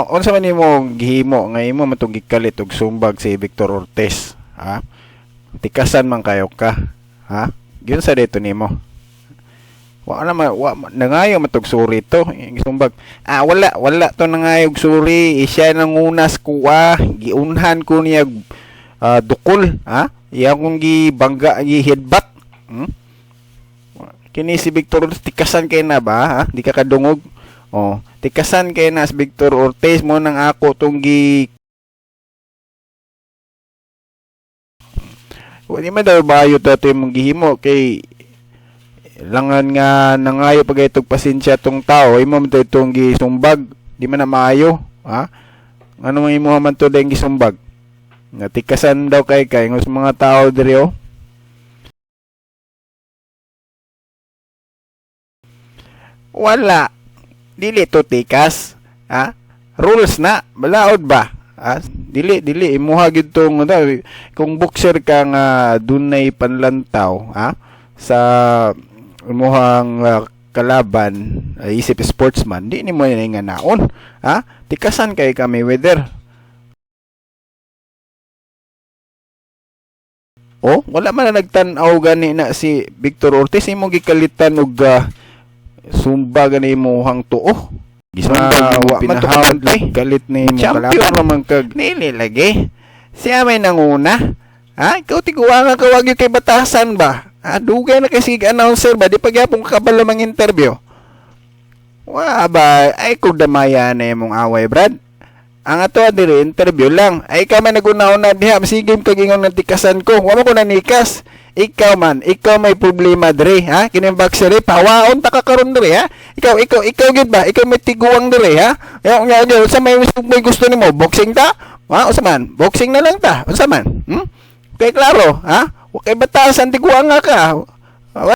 Unsa man nimo gihimo nga imo man tong gikalit og sumbag si Victor Ortiz, ha? Tikasan man kayo ka, ha? Giunsa dito nimo? Wa na man wa nangayo man tog suri to, gisumbag. Ah, wala wala to nangayo og suri, siya nangunas ko ah, giunhan ko niya dukol, ha? Iya kong gibangga, gi headbutt. Kini si Victor Ortiz tikasan kay na ba, ha? Di ka kadungog. Oh, tikasan kay na si Victor Ortiz mo nang ako tong gi. Wala man daw bayo to imong gihimo kay langan nga nangayo pag itog pasensya tong tao imo man to itong gisumbag, di man na maayo, ha? Ngano man imo man to dayong gisumbag? Natikasan daw kay kay sa mga tao diri oh. Wala. Dili to tikas, ha? Rules na, balaod ba? Ha? Dili dili imuha gyud tong kung boxer ka nga dunay panlantaw, ha? Sa imuhang kalaban, isip sportsman, di nimo nga naon, ha? Tikasan kay ka Mayweather. Oh, wala man na nagtan-aw gani na si Victor Ortiz imong gikalitan og sumba gani imuhang tuo. Gisumbag wa man to pinahawad kabantay. Galit ni imong Champion kalaban. naman kag nili lagi. Siya may nanguna. Ha? Ikaw tiguangan ka wag kay batasan ba? Ha? Dugay na kasi announcer ba? Di pa gyapon kabalo mang interview. Wa ba? Ay kung damaya na imong away, Brad. Ang ato diri interview lang. Ay ikaw man naguna-una diha, sige kag ingon ng tikasan ko. Wa mo ko nanikas. Ikaw man, ikaw may problema diri, ha? Kini boxer eh, pawaon ta ka karon diri, ha? Ikaw, ikaw, ikaw gid ba? Ikaw may tiguang diri, ha? Ya, ya, ya, unsa may gusto nimo? Boxing ta? Ha? Unsa man? Boxing na lang ta. Unsa man? Kay klaro, ha? Wa kay batasan tiguang nga ka.